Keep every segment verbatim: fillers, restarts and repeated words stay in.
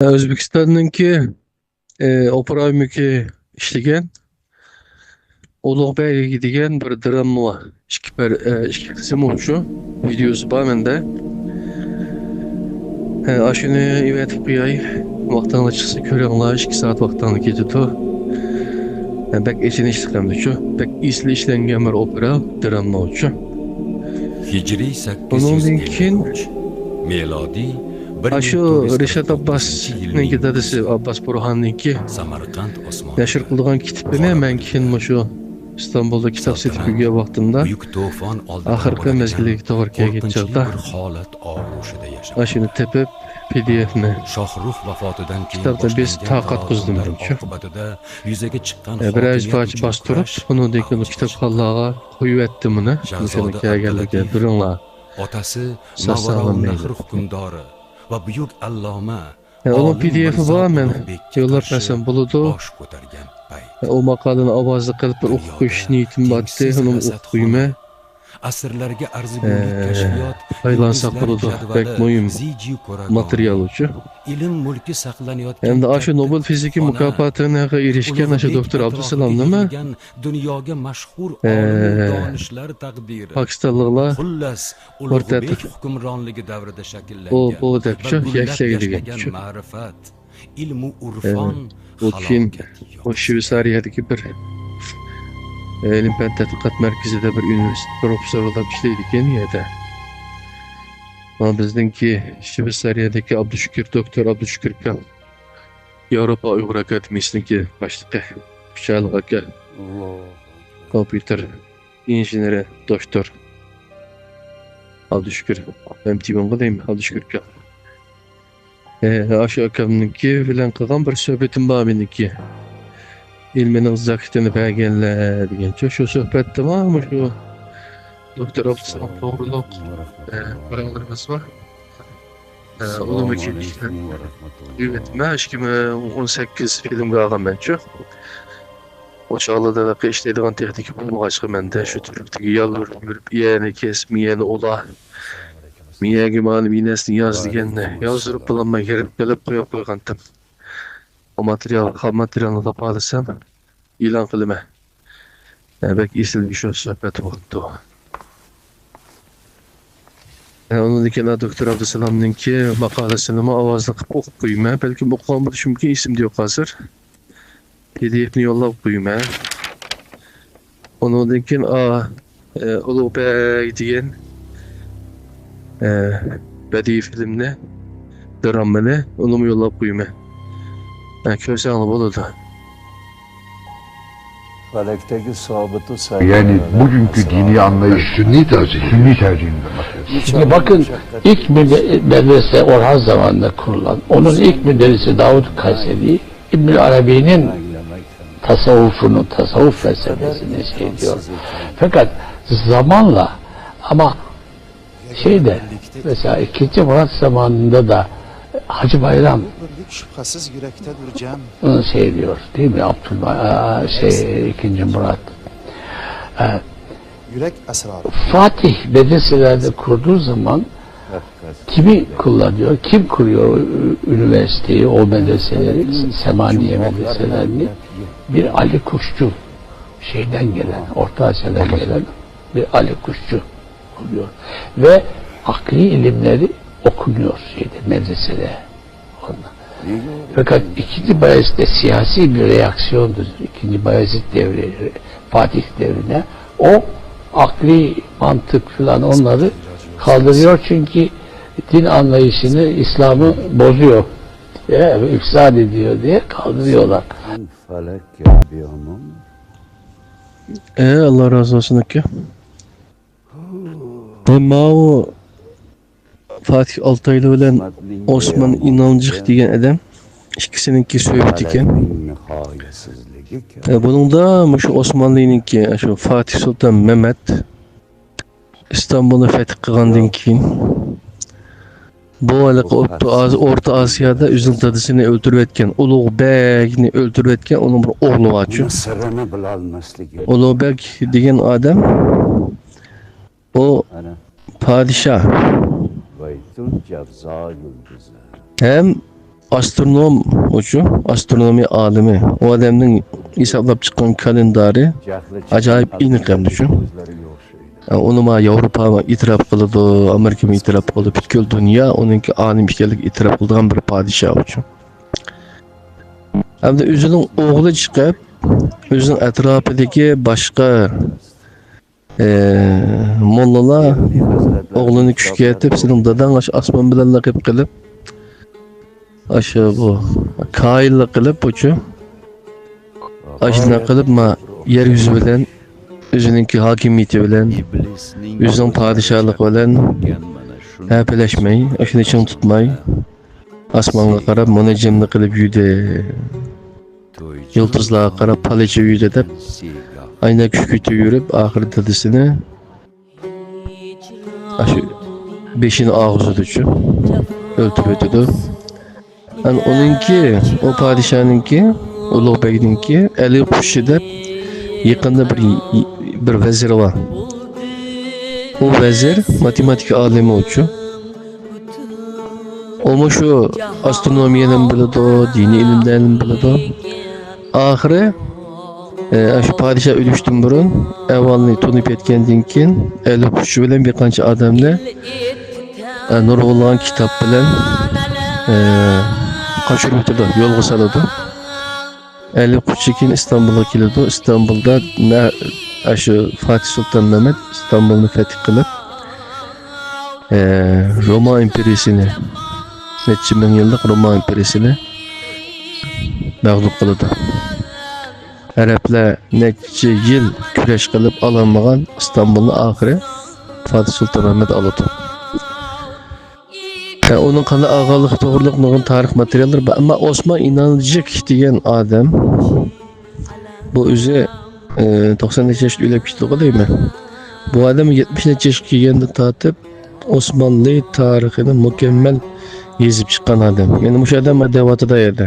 ئۆزبېكىستاننىڭكى، ئى، ئوپېرا ئۆمىكى ئىشلىگەن ئۇلۇغ بەگ دېگەن بىر دراما بار. ئىككى پەر-، ئى، ئىككى قىسىم شۇ. ۋىدېئوسى بار مەندە. ئى، ئاشۇنى ئېۋەتىپ قوياي. ۋاقتىڭلار چىقسا كۆرۈڭلار. ئىككى سائەت ۋاقتىڭلار كېتىدۇ. ئى، بەك ئېچىنىشلىق ئەمدى شۇ. بەك ئېسىل ئىشلەنگەن بىر ئوپېرا، دراما شۇ. ھىجرىي سەككىز يۈز ئەللىك ئۈچ، ئۇنىڭدىن كېيىن مىلادىي بىر مىڭ تۆت يۈز قىرىق توققۇزىنچى يىلنىڭ ئاشۇ رىشات ئابباسنىڭكى دادىسى ئابباس بۇرھاننىڭكى سەمەرقەنت ئوسمانلىرى نەشر قىلىدىغان كىتابىنى مەن كېيىن مۇشۇ ئىستانبۇلدا كىتاب سېتىپ يۈرگەن ۋاقتىمدا بۈيۈك توفان ئالدىدا ئاخىرقى بولغان مەزگىلگە توغرا كەلگەن قورقۇنچلۇق چاغدا بىر ھالەت ئاغۇشىدا ياشىغان. ئاشۇنى تېپىپ، پى دى ئېفنى شاھرۇخ ۋاپاتىدىن كېيىن كىتابنى بېسىپ باشلانغان تاقات قىزدىم تاۋۇللار مەنچۇ. ئاقىۋىتىدە يۈزەگە چىققان بىرەر پارچە باستۇرۇپ، ئۇنىڭدىن كېيىن كىتابخانلارغا قويۇۋەتتىم ئۇنى. مۇشۇنى كەلگەنلىكى بىرىڭلار. ئاتىسى ماۋارانەھر ھۆكۈمدارى ۋە بۈيۈك ئاللامە، ئۇنىڭ پى دى ئېفى بار، مەن يوللاپ بەرسەم بولىدۇ. باش كۆتەرگەن پەيت. ئۇ ماقالىنى ئاۋازلىق قىلىپ بىر ئوقۇپ قويۇش نىيىتىم بار ئىدى، ئۇنىمۇ ئوقۇپ قويىمەن. ئەسىرلەرگە ئەرزىگۈلۈك كەشپىيات، پايدىلانساق بولىدۇ، بەك مۇھىم ماتېرىيال ئۇچۇن. ئىلىم مۈلكى ساقلىنىۋاتقان ئەمدى ئاشۇ نوبېل فىزىكا مۇكاپاتىغا ئېرىشكەن ئاشۇ دوكتور ئابدۇسالامنىمۇ دۇنيوگە مەشھۇر ئالىمۇ دانىشلار تەقدىرى. پاكىستانلىقلار خۇللەس، ئۇلۇغ بەگ ھۆكۈمرانلىقى دەۋرىدە شەكىللەنگەن ۋە گۈللەپ ياشنىغان مەرىپەت، ئىلمۇ ئۇرفان، ئۇ كېيىن ئۇ شۋېتسارىيەدىكى بىر ئىلىم پەن تەتقىقات مەركىزىدە بىر ئۇنىۋېرسىتېت پروفېسسورى بولۇپ ئىشلەيدىكەن يەردە. مانا بىزنىڭكى شۋېتسارىيەدىكى ئابدۇشۈكۈر، دوكتور ئابدۇشۈكۈر ئاكا، ياۋروپا ئۇيغۇر ئاكادېمىيىسىنىڭكى باشلىقى، ئۈچ ئايلىق ئاكا. كومپيۇتېر ئىنژېنېرى، دوكتور ئابدۇشۈكۈر، ئەم تى ۋانغا دەيمەن، ئابدۇشۈكۈر ئاكا. ئى، ئاشۇ ئاكامنىڭكى بىلەن قىلغان بىر سۆھبىتىم بار مېنىڭكى. ئىلمىنىڭ زاكىتىنى بەرگەنلەر دېگەنچە، شۇ سۆھبەتتىمۇ مۇشۇ دوكتور ئابدۇسالام توغرۇلۇق، ئى، پاراڭلىرىمىز بار. ئى، ئۇنىڭ ئۈچۈن ئىككى مىڭ ئون سەككىز فىلىمگە ئالغانمەنچۇ. ئۇ چاغلاردا ھېلىقى ئىشلەيدىغان تېخنىكا بولمىغاچقا، مەندە شۇ تۈركتىكى يالۋۇرۇپ يۈرۈپ، مىيەنى كەس، مىيەنى ئۇلا، مىيەگە مانا بىر نەرسىنى ياز دېگەننى يازدۇرۇپ بولالماي، يېرىپ قېلىپ قويۇپ قويغانتىم. ئۇ ماتېرىيال، خام ماتېرىيالنى تاپالىسام، ئېلان قىلىمەن. ھە، بەك ئېسىل شۇ سۆھبەت بولۇپتۇ. ھە، ئۇنىڭدىن كېيىن دوكتور ئابدۇسالامنىڭكى ماقالىسىنىمۇ ئاۋازلىق قىلىپ ئوقۇپ قويىمەن. بەلكىم ئوقۇغان بولۇشۇم مۇمكىن، ئېسىمدە يوق ھازىر. پى دى ئېفنى يوللاپ قويىمەن. ئۇنىڭدىن كېيىن، ئا، ئە، ئۇلۇغ بەگ دېگەن، ئە، بەدىئىي فىلىمنى، دراممىنى ئۇنىمۇ يوللاپ قويىمەن. ئە، كۆرسەڭلار بولىدۇ. Felekteki sabıtı Yani bugünkü dini anlayış Sünni tercih. Sünni tercihini demek. Şimdi bakın, ilk müde-, medrese Orhan zamanında kurulan, onun ilk müderrisi Davut Kayseri, İbnül Arabi'nin tasavvufunu, tasavvuf felsefesini şey diyor. Fakat zamanla, ama şeyde, mesela ikinci Murat zamanında da Hacı Bayram bunu şey diyor, değil mi? Abdülba-, aa, şey, ikinci Murat. Ee, Fatih medreselerde kurduğu zaman kimi kullanıyor, kim kuruyor ü-, üniversiteyi, o medreseleri, semaniye medreselerini? Bir Ali Kuşçu, şeyden gelen, Orta Asya'dan gelen bir Ali Kuşçu kuruyor. Ve akli ilimleri okunuyor şeyde, medresede. Fakat ikinci Bayezid de siyasi bir reaksiyondur. İkinci Bayezid devri, Fatih devrine. O akli mantık falan onları kaldırıyor çünkü din anlayışını, İslam'ı bozuyor diye, ifsad ediyor diye kaldırıyorlar. ئە، ئاللا رازى بولسۇن ئاكا. ماۋۇ فاتىھ ئالتايلى بىلەن ئوسمان ئىنانجىق دېگەن ئادەم ئىككىسىنىڭكى سۆھبىتى ئىكەن. ئە، بۇنىڭدا مۇشۇ ئوسمانلىنىڭكى، شۇ فاتىھ سۇلتان مەمەت ئىستانبۇلنى فەتھ قىلغاندىن كېيىن، بۇ ھېلىقى ئوتتۇ-، ئاز-، ئورتا ئاسىيادا ئۆزىنىڭ دادىسىنى ئۆلتۈرۈۋەتكەن، ئۇلۇغ بەگنى ئۆلتۈرۈۋەتكەن، ئۇنىڭ بىر ئوغلى بارچۇ. ئۇلۇغ بەگ دېگەن ئادەم، ئۇ پادىشاھ ھەم ئاسترونوم ئۇچۇ، ئاسترونومىيە ئالىمى. ئۇ ئادەمنىڭ ھېسابلاپ چىققان كالېندارى ئاجايىپ ئېنىق ئەمدى شۇ. ئۇنىمۇ ياۋروپا ئېتىراپ قىلىدۇ، ئامېرىكىمۇ ئېتىراپ قىلىدۇ، پۈتكۈل دۇنيا ئۇنىڭكى ئالىم ئىكەنلىكىنى ئېتىراپ قىلىدىغان بىر پادىشاھ ئۇچۇ. ئەمدى ئۆزىنىڭ ئوغلى چىقىپ، ئۆزىنىڭ ئەتراپىدىكى باشقا ئى، موللىلار ئوغلىنى كۈچكە ئېتىپ، سېنىڭ داداڭ ئاشۇ ئاسمان بىلەن لەقەپ قىلىپ، ئاشۇ بۇ كاھىنلىق قىلىپ، بۇچۇ ئاشۇنداق قىلىپ، ما يەر يۈزى بىلەن، ئۆزىنىڭكى ھاكىمىيىتى بىلەن، ئۆزىنىڭ پادىشاھلىقى بىلەن ھەپىلەشمەي، ئاشۇنى چىڭ تۇتماي، ئاسمانغا قاراپ مۇنەججەملىك قىلىپ يۈردى. يۇلتۇزلارغا قاراپ پالىچە يۈردى دەپ، ئاينا كۈچكۈتۈپ يۈرۈپ، ئاخىرى دادىسىنى ئاشۇ بېشىنى ئاغزىدىچۇ ئۆلتۈرۈۋېتىدۇ. ئەنە ئۇنىڭكى، ئۇ پادىشاھنىڭكى، ئۇلۇغ بەگنىڭكى ئەلى قۇشى دەپ يېقىندا بىر، بىر ۋەزىرى بار. ئۇ ۋەزىر ماتېماتىكا ئالىمى ئۇچۇ. ئۇمۇ شۇ ئاسترونومىيەنىمۇ بىلىدۇ، دىنىي ئىلىملەرنىمۇ بىلىدۇ. ئاخىرى، ئە، شۇ پادىشاھ ئۆلۈشتىن بۇرۇن ئەھۋالنى تونۇپ يەتكەندىن كېيىن، ئەلى قۇشى بىلەن بىر قانچە ئادەمنى، ئە، نۇرغۇنلىغان كىتاب بىلەن، ئە، قاچۇرۇۋېتىدۇ، يولغا سالىدۇ. ئەلى قۇشى كېيىن ئىستانبۇلغا كېلىدۇ. ئىستانبۇلدا نە-، ئاشۇ فاتىھ سۇلتان مەمەت ئىستانبۇلنى فەتھ قىلىپ، ئە، روما ئىمپېرىيىسىنى، نەچچە مىڭ يىللىق روما ئىمپېرىيىسىنى مەغلۇپ قىلىدۇ. ئەرەبلەر نەچچە يىل كۈرەش قىلىپ ئالالمىغان ئىستانبۇلنى ئاخىرى فاتىھ سۇلتان مەمەت ئالىدۇ. ئە، ئۇنىڭ قانداق ئالغانلىقى توغرىلىق نۇرغۇن تارىخ ماتېرىياللىرى بار. ئەمما ئوسمان ئىنالجىك دېگەن ئادەم، بۇ ئۆزى، ئە، توقسان نەچچە ياشتا ئۆلۈپ كېتىدىغۇ دەيمەن. بۇ ئادەم يەتمىش نەچچە ياشقا كەلگەندىن تارتىپ ئوسمانلى تارىخىنى مۇكەممەل يېزىپ چىققان ئادەم. يەنى مۇشۇ ئادەم دەۋاتىدۇ يەردە.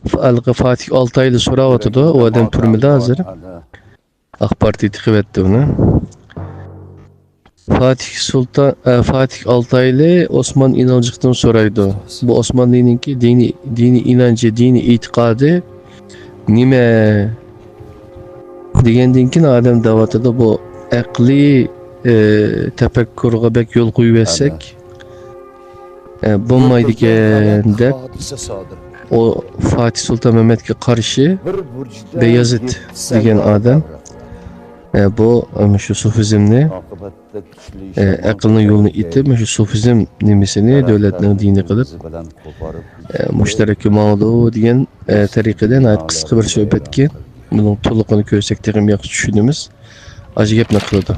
ھېلىقى فاتىھ ئالتايلى سوراۋاتىدۇ، ئۇ ئادەم تۈرمىدە ھازىر. ئاق پارتىيە تىقىۋەتتى ئۇنى. فاتىھ سۇلتان، ئە، فاتىھ ئالتايلى ئوسمان ئىنالجىقتىن سورايدۇ. بۇ ئوسمانلىنىڭكى دىنىي، دىنىي ئىنانچى، دىنىي ئېتىقادى نېمە؟ دېگەندىن كېيىن ئادەم دەۋاتىدۇ، بۇ ئەقلىي، ئە، تەپەككۇرغا بەك يول قويۇۋەتسەك، ئە، بولمايدىكەن دەپ، ئۇ فاتىھ سۇلتان مەمەتكە قارشى بەيازىت دېگەن ئادەم، ئە، بۇ، ئە، مۇشۇ سۇفىزمنى، ئە، ئەقىلنىڭ يولىنى ئېتىپ، مۇشۇ سۇفىزم نېمىسىنى دۆلەتنىڭ دىنى قىلىپ، ئە، مۇشۇ تەرەپكە ماڭىدۇ دېگەن، ئە، تەرىقىدە ناھايىتى قىسقا بىر سۆھبەتكە، بۇنىڭ تولۇقىنى كۆرسەك تېخىمۇ ياخشى چۈشىنىمىز. ئاشۇ گەپنى قىلىدۇ.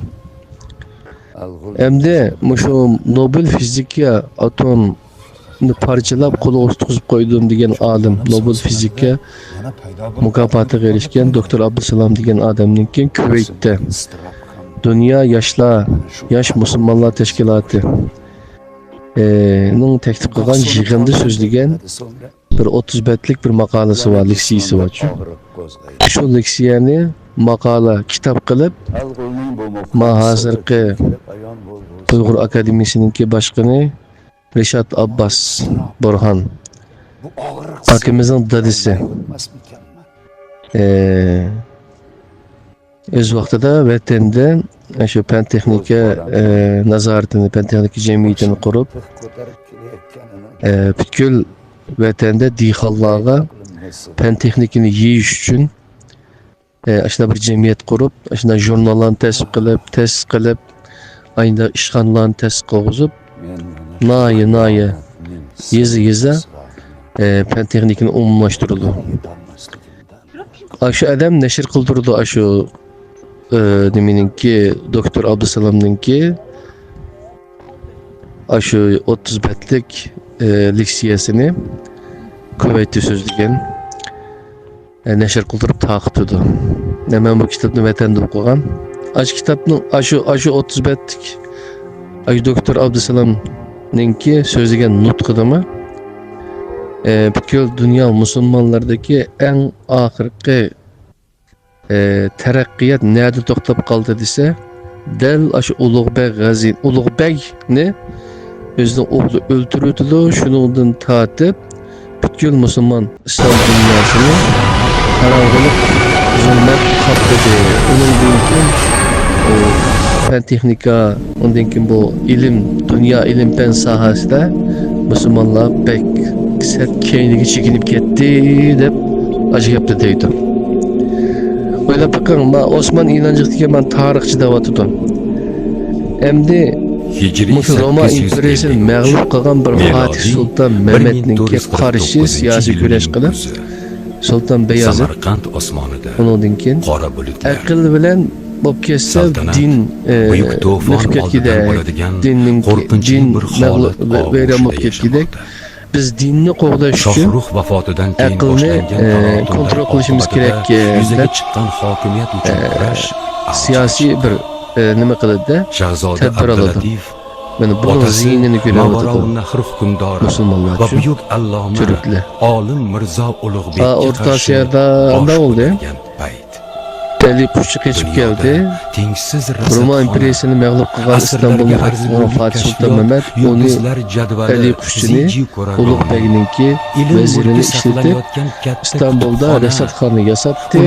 ئەمدى مۇشۇ نوبېل فىزىكا ئاتومنى پارچىلاپ قولىغا تۇتقۇزۇپ قويدۇم دېگەن ئالىم، نوبېل فىزىكا مۇكاپاتىغا ئېرىشكەن دوكتور ئابدۇسالام دېگەن ئادەمنىڭكى كۇۋەيتتە دۇنيا ياشلار، ياش مۇسۇلمانلار تەشكىلاتى، ئى، نىڭ تەكلىپ قىلغان يىغىندا سۆزلىگەن بىر ئوتتۇز بەتلىك بىر ماقالىسى بار، لېكسىيىسى بارچۇ. شۇ لېكسىيەنى ماقالە، كىتاب قىلىپ، ما ھازىرقى ئۇيغۇر ئاكادېمىيىسىنىڭكى باشقىنى رىشات ئابباس بۇرھان ئاكىمىزنىڭ دادىسى، ئى، ئۆز ۋاقتىدا ۋەتەندە شۇ پەن تېخنىكا، ئى، نازارىتىنى، پەن تېخنىكا جەمئىيىتىنى قۇرۇپ، ئى، پۈتكۈل ۋەتەندە دېھقانلارغا پەن تېخنىكىنى يېيىش ئۈچۈن، ئى، ئاشۇنداق بىر جەمئىيەت قۇرۇپ، ئاشۇنداق ژۇرناللارنى تەسىپ قىلىپ، تەسىس قىلىپ، ئاشۇنداق ئىشخانىلارنى تەسىس قىلغۇزۇپ، ناھىيە، ناھىيە، يېزا، يېزا، ئى، پەن تېخنىكىنى ئومۇملاشتۇرىدۇ. ئاشۇ ئادەم نەشر قىلدۇرىدۇ ئاشۇ، ئى، نېمىنىڭكى، دوكتور ئابدۇسالامنىڭكى ئاشۇ ئوتتۇز بەتلىك، ئى، لېكسىيەسىنى كۇۋەيتتە سۆزلىگەن، ئى، نەشر قىلدۇرۇپ تارقىتىدۇ. مەن بۇ كىتابنى ۋەتەندە ئوقۇغان. ئاشۇ كىتابنىڭ، ئاشۇ، ئاشۇ ئوتتۇز بەتلىك، ئاشۇ دوكتور ئابدۇسالامنىڭكى سۆزلىگەن نۇتقىدىمۇ، ئى، پۈتكۈل دۇنيا مۇسۇلمانلىرىدىكى ئەڭ ئاخىرقى، ئى، تەرەققىيات نەدە توختاپ قالدى دېسە، دەل ئاشۇ ئۇلۇغ بەگ غەزى-، ئۇلۇغ بەگنى ئۆزىنىڭ ئوغلى ئۆلتۈرۈۋېتىدۇ. شۇنىڭدىن تارتىپ پۈتكۈل مۇسۇلمان ئىسلام دۇنياسىنى قاراڭغۇلۇق، زۇلمەت قاپلىدى. ئۇنىڭدىن كېيىن، ئۇ، پەن تېخنىكا، ئۇندىن كېيىن بۇ ئىلىم، دۇنيا ئىلىم پەن ساھەسىدە مۇسۇلمانلار بەك سەت كەينىگە چېكىنىپ كەتتى، دەپ ئاشۇ گەپنى دەيدۇ. ئويلاپ بېقىڭ، ما ئوسمان ئىنانچلىقتىكى مانا تارىخچى دەۋاتىدۇ. ئەمدى مۇشۇ روما ئىمپېرىيىسىنى مەغلۇپ قىلغان بىر فاتىھ سۇلتان مەمەتنىڭكى قارشى سىياسىي كۈرەش قىلىپ، سۇلتان بايازىد، ئۇنىڭدىن كېيىن ئەقىل بىلەن بولۇپ كەتسە، دىن، ئە، نۆكۈپ كەتكۈدەك، دىننىڭكى، دىن مەغلۇپ، ۋەيران بولۇپ كەتكۈدەك، بىز دىننى قوغداش ئۈچۈن ئەقىلنى، ئە، كونترول قىلىشىمىز كېرەك، ئە، دەپ ئە، سىياسىي بىر، ئە، نېمە قىلىدۇ، تەدبىر ئالىدۇ. مانا بۇنىڭ زىيىنىنى كۆرۈۋاتىدۇ مۇسۇلمانلارچۇ، تۈركلەر. ھا، ئورتا ئاسىيادا ئانداق بولدى. ئەلى قۇشچى قېچىپ كەلدى. روما ئىمپېرىيىسىنى مەغلۇپ قىلغان ئىستانبۇلنى مەغلۇپ قىلغان فاتىھ سۇلتان مەمەت ئۇنى، ئەلى قۇشچىنى، ئۇلۇغ بەگنىڭكى ۋەزىرىنى ئىشلىتىپ، ئىستانبۇلدا رەسەتخانا ياساتتى.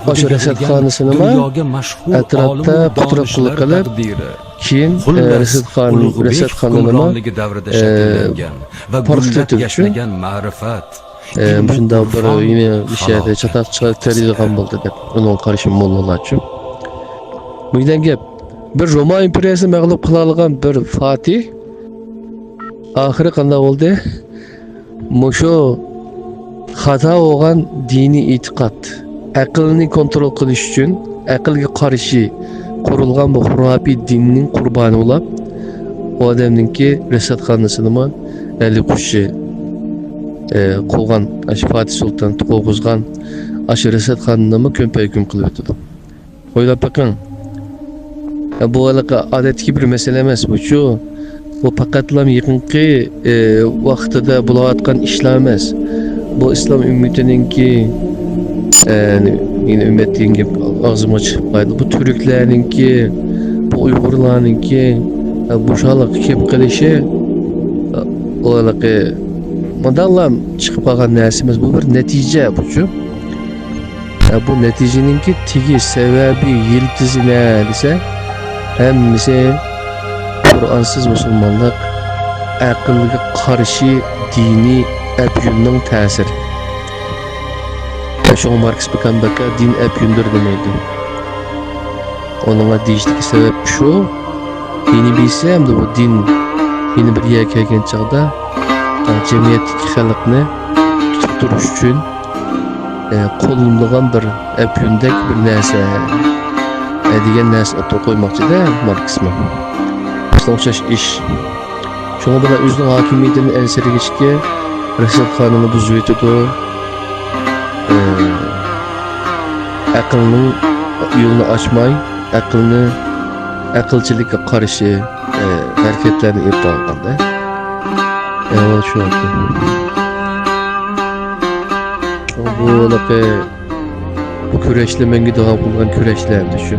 ئاشۇ رەسەتخانىسىنىمۇ ئەتراپتا پۇتراتقۇلۇق قىلىپ، كېيىن، ئە، رەسەتخان-، رەسەتخانىنىمۇ، ئە، پارتلىتىۋېتىپتۇ. ئە، مۇشۇنداق بىر يەنە مۇشۇ يەردە چاتاق چىقىرىپ تېرىيدىغان بولدى دەپ، ئۇنىڭ قارىشى موللىلارچۇ. بۇ گەپ، بىر روما ئىمپېرىيەسىنى مەغلۇپ قىلالىغان بىر فاتىھ ئاخىرى قانداق بولدى؟ مۇشۇ خاتا بولغان دىنىي ئېتىقاد، ئەقىلنى كونترول قىلىش ئۈچۈن، ئەقىلگە قارشى قۇرۇلغان بۇ خۇراپىي دىننىڭ قۇربانى بولاپ، ئۇ ئادەمنىڭكى رەسەتخانىسىنىمۇ ئەلى قۇشچى، ئە، قۇرغان، ئاشۇ فاتىھ سۇلتان تۇغۇزغان ئاشۇ رەسەتخانىنىمۇ كۆمپەيكۈم قىلىۋېتىدۇ. ئويلاپ بېقىڭ. بۇ ھېلىقى ئادەتتىكى بىر مەسىلە ئەمەس بۇچۇ. بۇ پەقەتلا يېقىنقى، ئى، ۋاقتىدا بولۇۋاتقان ئىشلار ئەمەس. بۇ ئىسلام ئۈممىتىنىڭكى، ئى، يەنە ئۈممەت دېگەن گەپ ئاغزىمغا چىقىپ قالدى. بۇ تۈركلەرنىڭكى، بۇ ئۇيغۇرلارنىڭكى، ئى، بۇ شۇ ھالقا كېلىپ قېلىشى، ئى، ئۇ ھېلىقى مۇنداقلا چىقىپ قالغان نەرسە ئەمەس. بۇ بىر نەتىجە بۇچۇ. ئە، بۇ نەتىجىنىڭكى تېگى، سەۋەبى، يىلتىزى نە دېسە، ھەممىسى قۇرئانسىز مۇسۇلمانلىق، ئەقىلگە قارشى دىنىي ئەپيۈننىڭ تەسىرى. ئە، شۇڭا ماركس بىكام بەككە دىن ئەپيۈندۇر دېمەيدۇ. ئۇنىڭغا دېيىشتىكى سەۋەب شۇ، يەنە بىرسى ئەمدى بۇ دىن يەنە بىر يەرگە كەلگەن چاغدا، ئە، جەمئىيەتتىكى خەلقنى تۇتۇپ تۇرۇش ئۈچۈن، ئە، قوللىنىدىغان بىر ئەپيۈندەك بىر نەرسە، ئە، دېگەن نەرسە ئوتتۇرىغا قويماقچىدە ماركسمۇ. شۇنىڭغا ئوخشاش ئىش. شۇڭا بۇلار ئۆزىنىڭ ھاكىمىيىتىنى ئەنسىرىگەچكە رەسەتخانىنى بۇزۇۋېتىدۇ. ئە، ئەقىلنىڭ يولىنى ئاچماي، ئەقىلنى، ئەقىلچىلىككە قارشى، ئە، ھەرىكەتلەرنى ئېلىپ بارغاندا. ئەھۋال شۇ ئىكەن. شۇڭا بۇ ھېلىقى بۇ كۈرەشلەر مەڭگۈ داۋام قىلىدىغان كۈرەشلەر ئەمدى شۇ.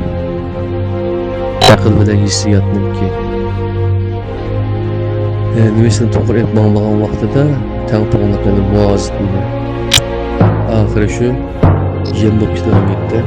ئەقىل بىلەن ھېسسىياتنىڭكى، ئە، نېمىسىنى توغرا ئېلىپ ماڭىدىغان ۋاقتىدا تەڭپۇڭلۇق يەنە مۇۋازىتىنى. ئاخىرى شۇ يەم بولۇپ كېتىدىغان گەپتە.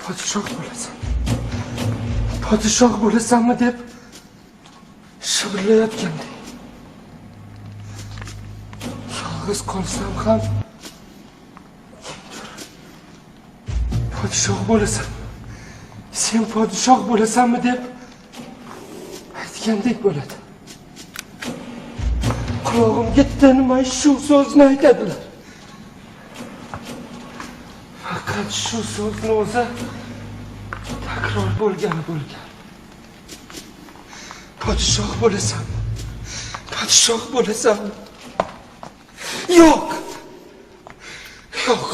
پادىشاھ بولىسەن، پادىشاھ بولىسەنمۇ دەپ شىۋىرلايۋاتقانىدى. يالغۇز قالسام خان، پادىشاھ بولىسەن، سەن پادىشاھ بولىسەنمۇ دەپ ئېيتقاندەك بولىدۇ. قۇلاغىمغا تىنماي شۇ سۆزنى ئېيتىدىلەر. پەقەت شۇ سۆزنى ئۆزى تەكرار بولغان بولغان. پادىشاھ بولىسەن، پادىشاھ بولىسەن. يوق، يوق.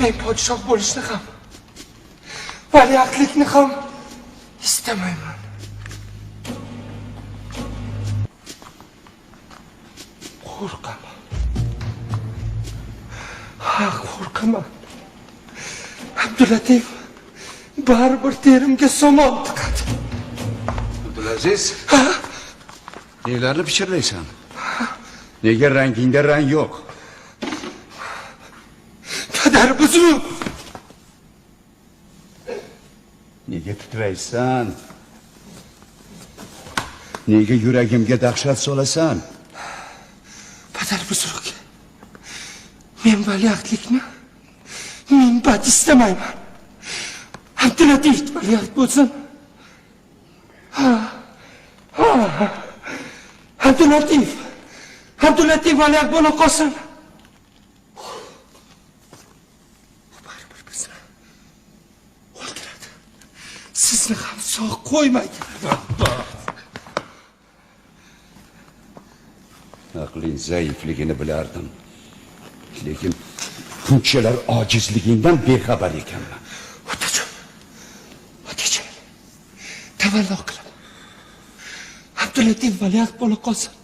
مەن پادىشاھ بولۇشنى خام، ۋەلىئەھدلىكنى خام ئىستەمەيمەن. قورقىمەن. ھا، قورقىمەن. ئابدۇللاتىف بارىبىر تېرىمگە سامان تىقىدۇ. ئابدۇلئەزىز. ھا؟ نېلەرنى پىچىرلايسەن؟ نېگە رەڭگىڭدە رەڭ يوق؟ پەدەر بۇزرۇك! نېگە تىترەيسەن؟ نېگە يۈرىكىمگە دەھشەت سالىسەن؟ پەدەر بۇزرۇك! مەن ۋەلىئەھدلىكنى مەن بەت ئىستەمەيمەن. ئابدۇللاتىف ۋەلىئەھد بولسۇن. ھا، ھا. ئابدۇللاتىف، ئابدۇللاتىف ۋەلىئەھد بولۇپ قالسۇن. بارىبىر بىزنى ئۆلتۈرىدۇ. سىزنى خام ساق قويمايدۇ. ئەقلىي زەئىپلىكىنى بىلەردىم. لېكىن بۇنچىلەر ئاجىزلىكىڭدىن بىخەۋەر ئىكەنمەن. ئوتاجان، ئوتاجان، تەۋەللۇ قىلىڭ. ئابدۇللاتىف ۋەلىئەھد بولۇپ قالسۇن.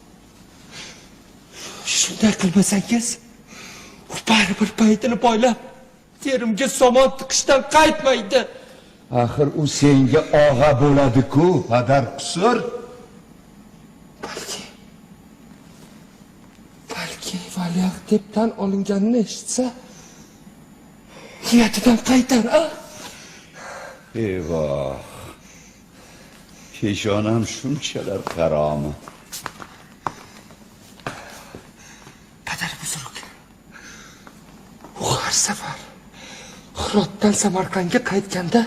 شۇنداق قىلمىساڭىز، ئۇ بارىبىر پايدىنى پايلاپ، تېرىمگە سامان تىقىشتىن قايتمايدۇ. ئاخىر ئۇ سەنگە ئاغا بولىدىكۇ، پەدەر قۇسۇر. بەلكى، بەلكى ۋەلىئەھدتىن تەن ئالىنغاننى ئىشىتسە، نىيىتىدىن قايتار، ئا؟ ئېۋاھ، پېشانەم شۇنچىلەر قارامۇ؟ پەدەر بۇزرۇك. ئۇ ھەر سەپەر خىراتتىن سەمەرقەنتكە قايتقاندا،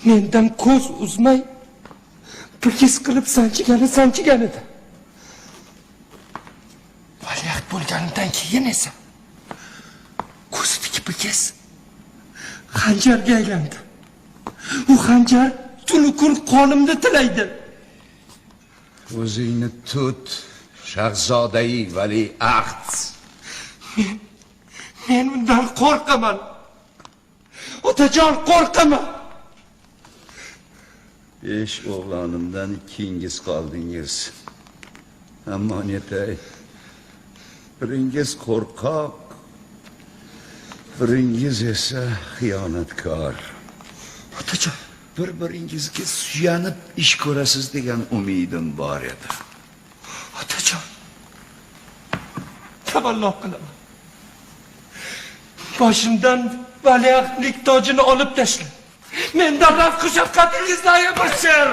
مەندىن كۆز ئۈزمەي، بىر گەپ قىلىپ سانجىغىنى سانجىغانىدى. ۋەلىئەھد بولغاندىن كېيىن ئىسە، كۆزىدىكى بىر گەپ خەنجەرگە ئايلاندى. ئۇ خەنجەر تۈنۈگۈن قولۇمدا تىلەيدۇ. ئۆزۈڭنى تۇت، شاھزادەي ۋەلىئەھد. مەن، مەن ئۇنداق قورقىمەن. ئوتاجان، قورقىمەن. بەش ئوغلانىمدىن ئىككىڭىز قالدىڭىز. ئەمما نېتەي، بىرىڭىز قورقاق، بىرىڭىز ئىسە خىيانەتكار. ئوتاجان. بىر-بىرىڭىزگە سۇيەنىپ ئىش كۆرەسىز دېگەن ئۈمىدىم بار ئىدى. ئاتىجان، تەۋەللۇ قىلىمەن. باشىمدىن ۋەلىئەھدلىك تاجىنى ئېلىپ تەشلە. مەندىن راست خۇشاللىقىڭىزنى ئايىمىسىز.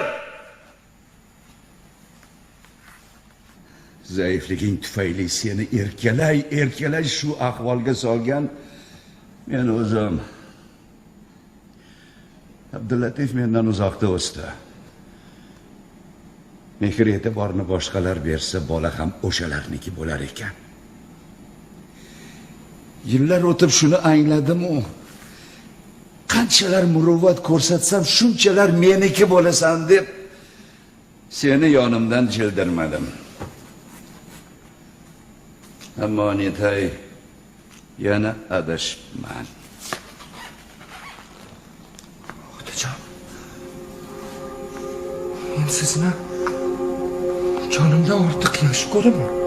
زەئىپلىكىڭ تۈپەيلى سېنى ئەركىلەي، ئەركىلەي شۇ ئەھۋالغا سالغان مەن ئۆزۈم. ئابدۇللاتىف مەندىن ئۇزاقتا ئۆستى. مېھىر-ئېتىبارنى باشقىلار بەرسە، بالا ھەم ئوشۇلارنىڭكى بولار ئىكەن. يىللار ئۆتۈپ شۇنى ئاڭلىدىممۇ، قانچىلەر مۇرۇۋۋەت كۆرسەتسەم، شۇنچىلەر مېنىڭكى بولىسەن دەپ، سېنى يېنىمدىن چۈشۈرمىدىم. ئەمما نېتەي، يەنە ئاداشىپمەن. ئاتىجان، مەن سىزنى جانىمدىن ئارتۇق ياخشى كۆرىمەن.